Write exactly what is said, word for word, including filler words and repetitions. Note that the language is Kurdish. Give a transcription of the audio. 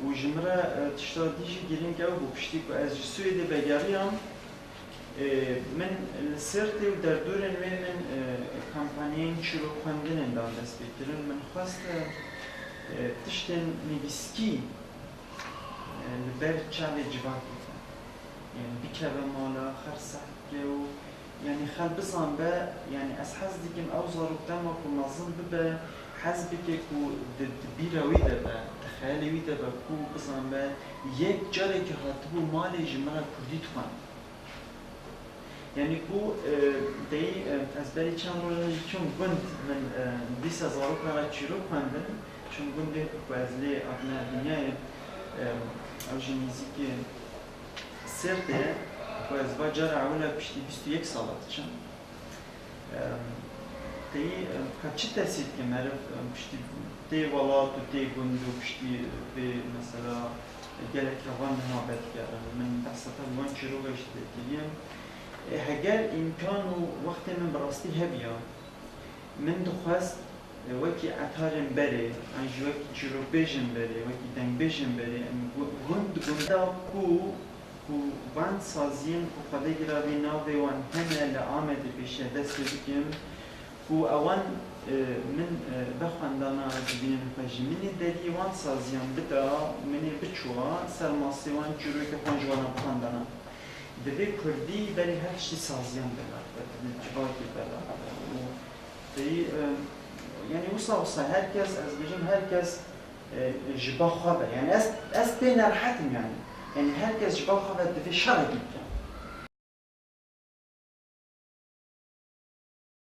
Û ji min re, e, tişta dî jî girîng ew bû, piştî ku ez ji Swêdê vegeriyam, e, min li Sêrtê û derdorên wê min, e, kampanyayên çîrok xwendinên dan destpêkirin. Min xwest, e, e, tiştên nivîskî, e, li ber çavê civakê de. Yani bikeve mala, xer seh bike û, yani xel bizanbe, yani ez hez dikim ew zarok dema ku mezin bibe, hez bike ku di, di bîra wî de be, di xeyalê wî de be ku bizanbe, yek carekî hatibû malê ji min re kurdî dixwend. Yani ku, e, deyî, e, ez berî çend rojan jî çûm gund, min, e, dîsa zarokan re çîrok xwendin, çûm gundê ku ez lê hatime dinyayê, e, ew jî nêzîkî Sêrtê ye, ku ez va cara ewil e piştî bîst û yek sala diçim. Em, teyî, em, ka çi tesîr dike meriv, em, piştî tê welat û tê gund û piştî vê mesela gelek heval niha vedikerin. Min behsa tabi wan çîroka jî tê kirî. E, heger îmkan û wextê min bi rastî hebiya, min dixwest, e, wekî etarên berê, an jî wekî çîrokbêjên berê, wekî dengbêjên berê, em gu-, gund gunda ku, ku van saziyên ku Xwedê giravî navê wan hene li Amedê pêşiya dest pê bikim, ku ewan, e, min, e, vexwendana dibînin xwe ji min ê deriyê wan saziyan bida, min ê biçûa ser masê wan çîrokê xwe ji wana bixwendana. Divê kurdî berî her tiştî saziyan belav be, divê civakê belav be. Û teyî, e, yani wisa wisa her kes, ez bêjim her kes, e, ji ba xwe ve. Yani ez, ez pê nerehet im yani. Yani her kes ji ba xwe ve divê şerekî bike.